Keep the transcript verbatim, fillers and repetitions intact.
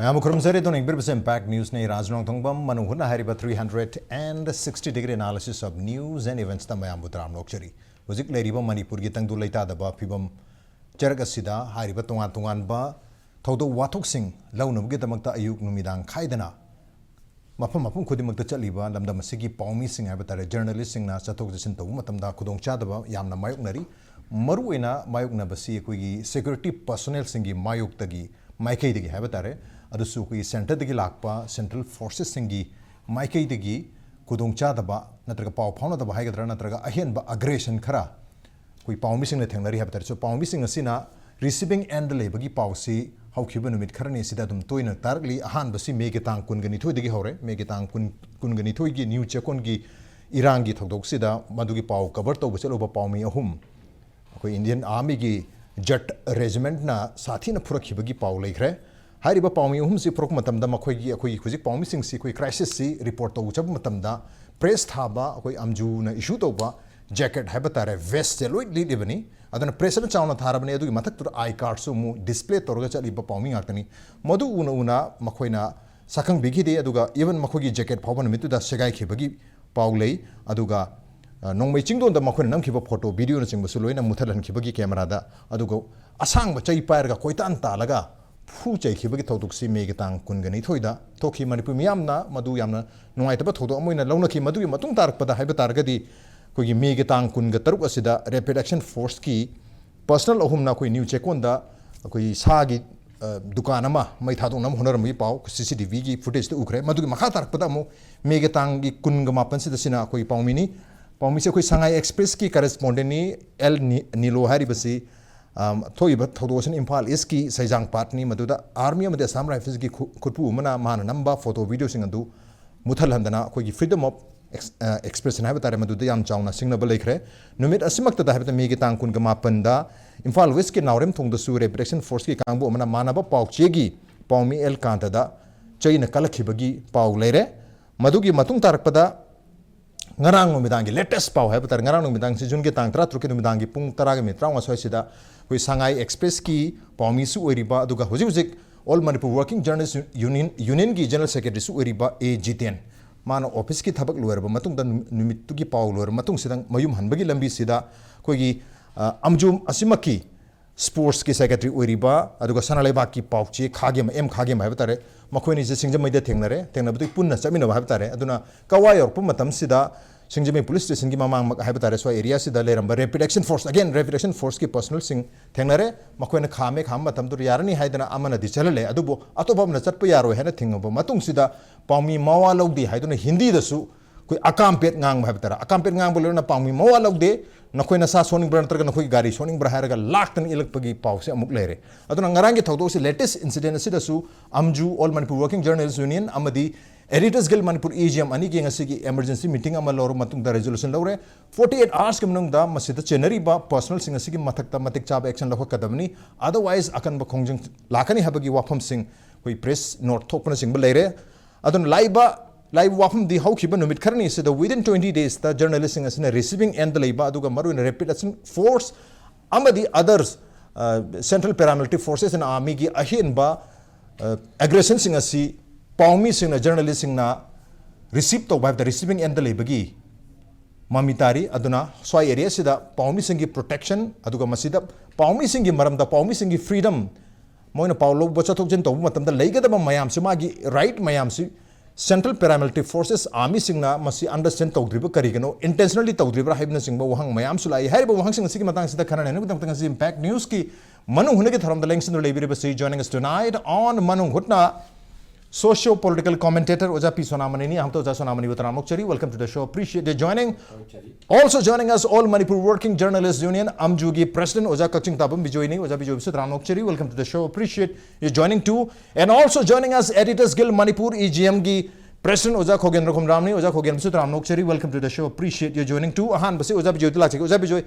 ꯃꯌꯥꯝꯕꯨ ꯈꯨꯔꯨꯝꯖꯔꯤ꯫ ꯑꯗꯣꯝꯅ ꯌꯦꯡꯕꯤꯔꯤꯕꯁꯦ Impact Newsꯅꯤ꯫ ꯔꯥꯖ ꯅꯣꯡꯊꯣꯡꯕꯝ ꯃꯅꯨꯡ ꯍꯨꯠꯅ ꯍꯥꯏꯔꯤꯕ three hundred and sixty degree analysis of news and eventsꯇ ꯃꯌꯥꯝꯕꯨ ꯇꯔꯥꯝꯅ ꯑꯣꯛꯆꯔꯤ꯫ ꯍꯧꯖꯤꯛ ꯂꯩꯔꯤꯕ ꯃꯅꯤꯄꯨꯔꯒꯤ ꯇꯪꯗꯨ ꯂꯩꯇꯥꯗꯕ ꯐꯤꯕꯝ ꯆꯔꯛ ꯑꯁꯤꯗ ꯍꯥꯏꯔꯤꯕ ꯇꯣꯉꯥꯟ ꯇꯣꯉꯥꯟꯕ ꯊꯧꯗꯣꯛ ꯋꯥꯊꯣꯛꯁꯤꯡ ꯂꯧꯅꯕꯒꯤꯗꯃꯛꯇ ꯑꯌꯨꯛ ꯅꯨꯃꯤꯗꯥꯡ ꯈꯥꯏꯗꯅ ꯃꯐꯝ ꯃꯐꯝ ꯈꯨꯗꯤꯡꯃꯛꯇ ꯆꯠꯂꯤꯕ ꯂꯝꯗꯝ ꯑꯁꯤꯒꯤ ꯄꯥꯎꯃꯤꯁꯤꯡ ꯍꯥꯏꯕ ꯇꯥꯔꯦ, journalistꯁꯤꯡꯅ ꯆꯠꯊꯣꯛ ꯆꯠꯁꯤꯟ ꯇꯧꯕ ꯃꯇꯝꯗ ꯈꯨꯗꯣꯡꯆꯥꯗꯕ ꯌꯥꯝꯅ ꯃꯥꯌꯣꯛꯅꯔꯤ꯫ ꯃꯔꯨꯑꯣꯏꯅ ꯃꯥꯌꯣꯛꯅꯕꯁꯤ ꯑꯩꯈꯣꯏꯒꯤ security personnelꯁꯤꯡꯒꯤ ꯃꯥꯌꯣꯛꯇꯒꯤ, ꯃꯥꯏꯀꯩꯗꯒꯤ ꯍꯥꯏꯕ ꯇꯥꯔꯦ꯫ ꯑꯗꯨꯁꯨ ꯑꯩꯈꯣꯏꯒꯤ centreꯗꯒꯤ ꯂꯥꯛꯄ central forcesꯁꯤꯡꯒꯤ ꯃꯥꯏꯀꯩꯗꯒꯤ ꯈꯨꯗꯣꯡꯆꯥꯗꯕ ꯅꯠꯇ꯭ꯔꯒ ꯄꯥꯎ ꯐꯥꯎꯅꯗꯕ ꯍꯥꯏꯒꯗ꯭ꯔꯥ, ꯅꯠꯇ꯭ꯔꯒ ꯑꯍꯦꯟꯕ aggression ꯈꯔ ꯑꯩꯈꯣꯏ ꯄꯥꯎꯃꯤꯁꯤꯡꯅ ꯊꯦꯡꯅꯔꯤ ꯍꯥꯏꯕ ꯇꯥꯔꯦ꯫ So, ꯄꯥꯎꯃꯤꯁꯤꯡ ꯑꯁꯤꯅ receiving endꯗ ꯂꯩꯕꯒꯤ ꯄꯥꯎꯁꯤ ꯍꯧꯈꯤꯕ ꯅꯨꯃꯤꯠ ꯈꯔꯅꯤ ꯑꯁꯤꯗ ꯑꯗꯨꯝ ꯇꯣꯏꯅ ꯇꯥꯔꯛꯂꯤ꯫ ꯑꯍꯥꯟꯕꯁꯤ Mayꯒꯤ ꯇꯥꯡ ꯀꯨꯟꯒ ꯅꯤꯊꯣꯏꯗꯒꯤ ꯍꯧꯔꯦ꯫ Mayꯒꯤ ꯇꯥꯡ ꯀꯨꯟ, ꯀꯨꯟꯒ ꯅꯤꯊꯣꯏꯒꯤ ꯅ꯭ꯌꯨ ꯆꯦꯛꯀꯣꯟꯒꯤ ꯏꯔꯥꯡꯒꯤ ꯊꯧꯗꯣꯛꯁꯤꯗ ꯃꯗꯨꯒꯤ ꯄꯥꯎ cover ꯇꯧꯕ ꯆꯠꯂꯨꯕ ꯄꯥꯎꯃꯤ ꯑꯍꯨꯝ ꯑꯩꯈꯣꯏ Indian Armyꯒꯤ Jat Regimentꯅ ꯁꯥꯊꯤꯅ ꯐꯨꯔꯛꯈꯤꯕꯒꯤ ꯄꯥꯎ ꯂꯩꯈ꯭ꯔꯦ꯫ ꯍꯥꯏꯔꯤꯕ ꯄꯥꯎꯃꯤ ꯑꯍꯨꯝꯁꯤ ꯐꯨꯔꯛꯄ ꯃꯇꯝꯗ ꯃꯈꯣꯏꯒꯤ, ꯑꯩꯈꯣꯏꯒꯤ ꯍꯧꯖꯤꯛ ꯄꯥꯎꯃꯤꯁꯤꯡꯁꯤ ꯑꯩꯈꯣꯏ crisisꯁꯤ report ꯇꯧꯕ ꯆꯠꯄ ꯃꯇꯝꯗ press ꯊꯥꯕ ꯑꯩꯈꯣꯏ ꯑꯝꯖꯨꯅ issue ꯇꯧꯕ jacket ꯍꯥꯏꯕ ꯇꯥꯔꯦ, vestꯁꯦ ꯂꯣꯏ ꯂꯤꯠꯂꯤꯕꯅꯤ꯫ ꯑꯗꯨꯅ press ꯑꯗꯨ ꯆꯥꯎꯅ ꯊꯥꯔꯕꯅꯤ꯫ ꯑꯗꯨꯒꯤ ꯃꯊꯛꯇꯨꯗ I cardꯁꯨ ꯑꯃꯨꯛ display ꯇꯧꯔꯒ ꯆꯠꯂꯤꯕ ꯄꯥꯎꯃꯤ ꯉꯥꯛꯇꯅꯤ꯫ ꯃꯗꯨ ꯎꯅ ꯎꯅ ꯃꯈꯣꯏꯅ ꯁꯛꯈꯪꯕꯤꯈꯤꯗꯦ꯫ ꯑꯗꯨꯒ even ꯃꯈꯣꯏꯒꯤ jacket ꯐꯥꯎꯕ ꯅꯨꯃꯤꯠꯇꯨꯗ ꯁꯦꯒꯥꯏꯈꯤꯕꯒꯤ ꯄꯥꯎ ꯂꯩ꯫ ꯑꯗꯨꯒ, ꯑ, ꯅꯣꯡꯃꯩ ꯆꯤꯡꯗꯣꯟꯗ ꯃꯈꯣꯏꯅ ꯅꯝꯈꯤꯕ photo, videoꯅꯆꯤꯡꯕꯁꯨ ꯂꯣꯏꯅ ꯃꯨꯊꯠꯍꯟꯈꯤꯕꯒꯤ cameraꯗ꯫ ꯑꯗꯨꯒ ꯑꯁꯥꯡꯕ ꯆꯩ ꯄꯥꯏꯔꯒ ꯀꯣꯏꯇꯥꯟ ꯇꯥꯜꯂꯒ ꯐꯨ ꯆꯩꯈꯤꯕꯒꯤ ꯊꯧꯗꯣꯛꯁꯤ Mayꯒꯤ ꯇꯥꯡ ꯀꯨꯟꯒ ꯅꯤꯊꯣꯏꯗ ꯊꯣꯛꯈꯤ꯫ ꯃꯅꯤꯄꯨꯔ ꯃꯤꯌꯥꯝꯅ ꯃꯗꯨ ꯌꯥꯝꯅ ꯅꯨꯡꯉꯥꯏꯇꯕ ꯊꯧꯗꯣꯛ ꯑꯃ ꯑꯣꯏꯅ ꯂꯧꯅꯈꯤ꯫ ꯃꯗꯨꯒꯤ ꯃꯇꯨꯡ ꯇꯥꯔꯛꯄꯗ ꯍꯥꯏꯕ ꯇꯥꯔꯒꯗꯤ, ꯑꯩꯈꯣꯏꯒꯤ Mayꯒꯤ ꯇꯥꯡ ꯀꯨꯟꯒ ꯇꯔꯨꯛ ꯑꯁꯤꯗ Rapid Action Forceꯀꯤ personnel ꯑꯍꯨꯝꯅ ꯑꯩꯈꯣꯏ ꯅ꯭ꯌꯨ ꯆꯦꯛꯀꯣꯟꯗ ꯑꯩꯈꯣꯏ ꯁꯥꯒꯤ, ꯑ, ꯗꯨꯀꯥꯟ ꯑꯃ ꯃꯩ ꯊꯥꯗꯣꯛꯅꯕ ꯍꯣꯠꯅꯔꯝꯕꯒꯤ ꯄꯥꯎ CCTVꯒꯤ footageꯇ ꯎꯈ꯭ꯔꯦ꯫ ꯃꯗꯨꯒꯤ ꯃꯈꯥ ꯇꯥꯔꯛꯄꯗ ꯑꯃꯨꯛ Mayꯒꯤ ꯇꯥꯡꯒꯤ ꯀꯨꯟꯒ ꯃꯥꯄꯟꯁꯤꯗ ꯁꯤꯅ ꯑꯩꯈꯣꯏ ꯄꯥꯎꯃꯤꯅꯤ꯫ ꯄꯥꯎꯃꯤꯁꯦ ꯑꯩꯈꯣꯏ ꯁꯉꯥꯏ Expressꯀꯤ correspondentꯅꯤ, ꯑꯦꯜ ꯅꯤ-, ꯅꯤꯂꯣ ꯍꯥꯏꯔꯤꯕꯁꯤ꯫ ꯑꯝ, ꯊꯣꯛꯏꯕ ꯊꯧꯗꯣꯛ ꯑꯁꯤꯅ ꯏꯝꯐꯥꯜ Eastꯀꯤ ꯁꯩꯖꯥꯡꯄꯥꯠꯅꯤ꯫ ꯃꯗꯨꯗ Army ꯑꯃꯗꯤ Assam Riflesꯀꯤ ꯈꯨ-, ꯈꯨꯠꯄꯨ ꯑꯃꯅ ꯃꯥꯅ ꯅꯝꯕ photo, videoꯁꯤꯡ ꯑꯗꯨ ꯃꯨꯊꯠꯍꯟꯗꯅ ꯑꯩꯈꯣꯏꯒꯤ freedom of ex-, ꯑ, expression ꯍꯥꯏꯕ ꯇꯥꯔꯦ, ꯃꯗꯨꯗ ꯌꯥꯝ ꯆꯥꯎꯅ ꯁꯤꯡꯅꯕ ꯂꯩꯈ꯭ꯔꯦ꯫ ꯅꯨꯃꯤꯠ ꯑꯁꯤꯃꯛꯇꯗ ꯍꯥꯏꯕꯗꯤ Mayꯒꯤ ꯇꯥꯡ ꯀꯨꯟꯒ ꯃꯥꯄꯟꯗ ꯏꯝꯐꯥꯜ Westꯀꯤ ꯅꯥꯎꯔꯦꯝꯊꯣꯡꯗꯁꯨ Rapid Action Forceꯀꯤ ꯀꯥꯡꯕꯨ ꯑꯃꯅ ꯃꯥꯟꯅꯕ ꯄꯥꯎꯆꯦꯒꯤ ꯄꯥꯎꯃꯤ ꯑꯦꯜ ꯀꯥꯟꯇꯗ ꯆꯩꯅ ꯀꯜꯂꯛꯈꯤꯕꯒꯤ ꯄꯥꯎ ꯂꯩꯔꯦ꯫ ꯃꯗꯨꯒꯤ ꯃꯇꯨꯡ ꯇꯥꯔꯛꯄꯗ ꯉꯔꯥꯡ ꯅꯨꯃꯤꯗꯥꯡꯒꯤ latest ꯄꯥꯎ ꯍꯥꯏꯕ ꯇꯥꯔꯦ, ꯉꯔꯥꯡ ꯅꯨꯃꯤꯗꯥꯡꯁꯤ Juneꯒꯤ ꯇꯥꯡ ꯇꯔꯥꯇꯔꯨꯛꯀꯤ ꯅꯨꯃꯤꯗꯥꯡꯒꯤ ꯄꯨꯡ ꯇꯔꯥꯒ minute ꯇꯔꯥꯃꯉꯥ ꯁ꯭ꯋꯥꯏꯁꯤꯗ ꯑꯩꯈꯣꯏ ꯁꯉꯥꯏ Expressꯀꯤ ꯄꯥꯎꯃꯤꯁꯨ ꯑꯣꯏꯔꯤꯕ, ꯑꯗꯨꯒ ꯍꯧꯖꯤꯛ ꯍꯧꯖꯤꯛ All Manipur Working Journalist Union, Unionꯒꯤ General Secretaryꯁꯨ ꯑꯣꯏꯔꯤꯕ ꯑꯦ ꯖꯤꯇꯦꯟ, ꯃꯥꯅ ꯑꯣꯐꯤꯁꯀꯤ ꯊꯕꯛ ꯂꯣꯏꯔꯕ ꯃꯇꯨꯡꯗ, ꯅꯨ-, ꯅꯨꯃꯤꯠꯇꯨꯒꯤ ꯄꯥꯎ ꯂꯣꯏꯔꯕ ꯃꯇꯨꯡꯁꯤꯗ ꯃꯌꯨꯝ ꯍꯟꯕꯒꯤ ꯂꯝꯕꯤꯁꯤꯗ ꯑꯩꯈꯣꯏꯒꯤ, ꯑ, ꯑꯝꯖꯨ ꯑꯁꯤꯃꯛꯀꯤ ꯁ꯭ꯄꯣꯔꯠꯁꯀꯤ ꯁꯦꯀ꯭ꯔꯦꯇꯔꯤ ꯑꯣꯏꯔꯤꯕ, ꯑꯗꯨꯒ ꯁꯅꯥ ꯂꯩꯕꯥꯛꯀꯤ ꯄꯥꯎꯆꯦ ꯈꯥꯒꯦꯝ, ꯑꯦꯝ ꯈꯥꯒꯦꯝ ꯍꯥꯏꯕ ꯇꯥꯔꯦ, ꯃꯈꯣꯏ ꯑꯅꯤꯁꯦ ꯁꯤꯡꯖꯃꯩꯗ ꯊꯦꯡꯅꯔꯦ꯫ ꯊꯦꯡꯅꯕꯗꯒꯤ ꯄꯨꯟꯅ ꯆꯠꯃꯤꯟꯅꯕ ꯍꯥꯏꯕ ꯇꯥꯔꯦ꯫ ꯑꯗꯨꯅ ꯀꯋꯥ ꯌꯧꯔꯛꯄ ꯃꯇꯝꯁꯤꯗ ꯁꯤꯡꯖꯃꯩ ꯄꯨꯂꯤꯁ ꯁ꯭ꯇꯦꯁꯟꯒꯤ ꯃꯃꯥꯡꯃꯛ ꯍꯥꯏꯕ ꯇꯥꯔꯦ, ꯁ꯭ꯋꯥꯏ ꯑꯦꯔꯤꯌꯥꯁꯤꯗ ꯂꯩꯔꯝꯕ Rapid Action Force, again Rapid Action Forceꯀꯤ ꯄꯔꯁꯣꯅꯦꯜꯁꯤꯡ ꯊꯦꯡꯅꯔꯦ꯫ ꯃꯈꯣꯏꯅ ꯈꯥꯝꯃꯦ, ꯈꯥꯝꯕ ꯃꯇꯝꯗꯨꯗ ꯌꯥꯔꯅꯤ ꯍꯥꯏꯗꯅ ꯑꯃꯅꯗꯤ ꯆꯠꯍꯜꯂꯦ, ꯑꯗꯨꯕꯨ ꯑꯇꯣꯞꯄ ꯑꯃꯅ ꯆꯠꯄ ꯌꯥꯔꯣꯏ ꯍꯥꯏꯅ ꯊꯤꯡꯉꯕ ꯃꯇꯨꯡꯁꯤꯗ ꯄꯥꯎꯃꯤ ꯃꯋꯥ ꯂꯧꯗꯦ ꯍꯥꯏꯗꯨꯅ ꯍꯤꯟꯗꯤꯗꯁꯨ ꯑꯩꯈꯣꯏ ꯑꯀꯥꯝꯄꯦꯠ ꯉꯥꯡꯕ ꯍꯥꯏꯕ ꯇꯥꯔꯦ, ꯑꯀꯥꯝꯄꯦꯠ ꯉꯥꯡꯕ ꯂꯣꯏꯅ ꯄꯥꯎꯃꯤ ꯃꯋꯥ ꯂꯧꯗꯦ, ꯅꯈꯣꯏ ꯅꯁꯥ ꯁꯣꯛꯅꯤꯡꯕ꯭ꯔꯥ ꯅꯠꯇ꯭ꯔꯒ ꯅꯈꯣꯏꯒꯤ ꯒꯥꯔꯤ ꯁꯣꯛꯅꯤꯡꯕ꯭ꯔꯥ ꯍꯥꯏꯔꯒ ꯂꯥꯛꯇꯅ ꯏꯜꯂꯛꯄꯒꯤ ꯄꯥꯎꯁꯦ ꯑꯃꯨꯛ ꯂꯩꯔꯦ꯫ ꯑꯗꯨꯅ ꯉꯔꯥꯡꯒꯤ ꯊꯧꯗꯣꯛ ꯑꯁꯤ, latest incident ꯑꯁꯤꯗꯁꯨ ꯑꯝꯖꯨ, All Manipur Working Journalist Union ꯑꯃꯗꯤ Editors Guild Manipur, A G M ꯑꯅꯤꯒꯤ ꯉꯁꯤꯒꯤ emergency meeting ꯑꯃ ꯂꯧꯔꯕ ꯃꯇꯨꯡꯗ resolution ꯂꯧꯔꯦ꯫ Forty eight hoursꯀꯤ ꯃꯅꯨꯡꯗ ꯃꯁꯤꯗ ꯆꯦꯟꯅꯔꯤꯕ ꯄꯔꯁꯣꯅꯦꯜꯁꯤꯡ ꯑꯁꯤꯒꯤ ꯃꯊꯛꯇ ꯃꯇꯤꯛ ꯆꯥꯕ action ꯂꯧꯈꯠꯀꯗꯕꯅꯤ, otherwise ꯑꯀꯟꯕ ꯈꯣꯡꯖꯪ ꯂꯥꯛꯀꯅꯤ ꯍꯥꯏꯕꯒꯤ ꯋꯥꯐꯝꯁꯤꯡ ꯑꯩꯈꯣꯏ press note ꯊꯣꯛꯄꯅꯆꯤꯡꯕ ꯂꯩꯔꯦ꯫ ꯑꯗꯨꯅ ꯂꯥꯛꯏꯕ, ꯂꯥꯛꯏꯕ ꯋꯥꯐꯝꯗꯤ ꯍꯧꯈꯤꯕ ꯅꯨꯃꯤꯠ ꯈꯔꯅꯤ ꯑꯁꯤꯗ, within twenty daysꯇ journalistꯁꯤꯡ ꯑꯁꯤꯅ receiving endꯗ ꯂꯩꯕ, ꯑꯗꯨꯒ ꯃꯔꯨꯑꯣꯏꯅ Rapid Action Force ꯑꯃꯗꯤ others, ꯑ, Central Paramilitary Forces and Armyꯒꯤ ꯑꯍꯦꯟꯕ, ꯑ, aggressionsꯁꯤꯡ ꯑꯁꯤ ꯄꯥꯎꯃꯤꯁꯤꯡꯅ, journalistꯁꯤꯡꯅ receive ꯇꯧꯕ ꯍꯥꯏꯕꯗ receiving endꯗ ꯂꯩꯕꯒꯤ ꯃꯃꯤ ꯇꯥꯔꯤ꯫ ꯑꯗꯨꯅ ꯁ꯭ꯋꯥꯏ areaꯁꯤꯗ ꯄꯥꯎꯃꯤꯁꯤꯡꯒꯤ protection, ꯑꯗꯨꯒ ꯃꯁꯤꯗ ꯄꯥꯎꯃꯤꯁꯤꯡꯒꯤ ꯃꯔꯝꯗ, ꯄꯥꯎꯃꯤꯁꯤꯡꯒꯤ freedom, ꯃꯣꯏꯅ ꯄꯥꯎ ꯂꯧꯕ, ꯆꯠꯊꯣꯛ ꯆꯠꯁꯤꯟ ꯇꯧꯕ ꯃꯇꯝꯗ ꯂꯩꯒꯗꯕ ꯃꯌꯥꯝꯁꯤ, ꯃꯥꯒꯤ right ꯃꯌꯥꯝꯁꯤ Central Paramilitary Forces Armyꯁꯤꯡꯅ ꯃꯁꯤ understand ꯇꯧꯗ꯭ꯔꯤꯕ ꯀꯔꯤꯒꯤꯅꯣ, intentionally ꯇꯧꯗ꯭ꯔꯤꯕ꯭ꯔꯥ ꯍꯥꯏꯕꯅꯆꯤꯡꯕ ꯋꯥꯍꯪ ꯃꯌꯥꯝꯁꯨ ꯂꯥꯛꯏ꯫ ꯍꯥꯏꯔꯤꯕ ꯋꯥꯍꯪꯁꯤꯡ ꯑꯁꯤꯒꯤ ꯃꯇꯥꯡꯁꯤꯗ ꯈꯟꯅ ꯅꯩꯅꯕꯒꯤꯗꯃꯛꯇ ꯉꯁꯤ Impact Newsꯀꯤ ꯃꯅꯨꯡ ꯍꯨꯠꯅꯒꯤ ꯊꯧꯔꯝꯗ ꯂꯦꯡꯁꯤꯟꯗꯨꯅ ꯂꯩꯕꯤꯔꯤꯕꯁꯤ, joining us tonight on ꯃꯅꯨꯡ ꯍꯨꯠꯅ socio political commentator ꯑꯣꯖꯥ ꯄꯤ ꯁꯣꯅꯥꯃꯅꯤꯅꯤ꯫ ꯑꯍꯥꯟꯕꯗ ꯑꯣꯖꯥ ꯁꯣꯅꯥꯃꯅꯤꯕꯨ ꯇꯔꯥꯝꯅ ꯑꯣꯛꯆꯔꯤ, welcome to the show, appreciate your joining. Also joining us, All Manipur Working Journalist Union, ꯑꯝꯖꯨꯒꯤ president ꯑꯣꯖꯥ ꯀꯛꯆꯤꯡ ꯇꯥꯕꯝ ꯕꯤꯖꯣꯏꯅꯤ꯫ ꯑꯣꯖꯥ ꯕꯤꯖꯣꯏꯕꯨꯁꯨ ꯇꯔꯥꯝꯅ ꯑꯣꯛꯆꯔꯤ, welcome to the show, appreciate your joining too. And also joining us, Editors Guild Manipur, E G Mꯒꯤ president ꯑꯣꯖꯥ ꯈꯣꯒꯦꯟꯗ꯭ꯔ ꯈꯣꯝꯗ꯭ꯔꯥꯝꯅꯤ꯫ ꯑꯣꯖꯥ ꯈꯣꯒꯦꯟꯕꯨꯁꯨ ꯇꯔꯥꯝꯅ ꯑꯣꯛꯆꯔꯤ, welcome to the show, appreciate your joining too. ꯑꯍꯥꯟꯕꯁꯤ ꯑꯣꯖꯥ ꯕꯤꯖꯣꯏꯗ ꯂꯥꯛꯆꯒꯦ꯫ ꯑꯣꯖꯥ ꯕꯤꯖꯣꯏ,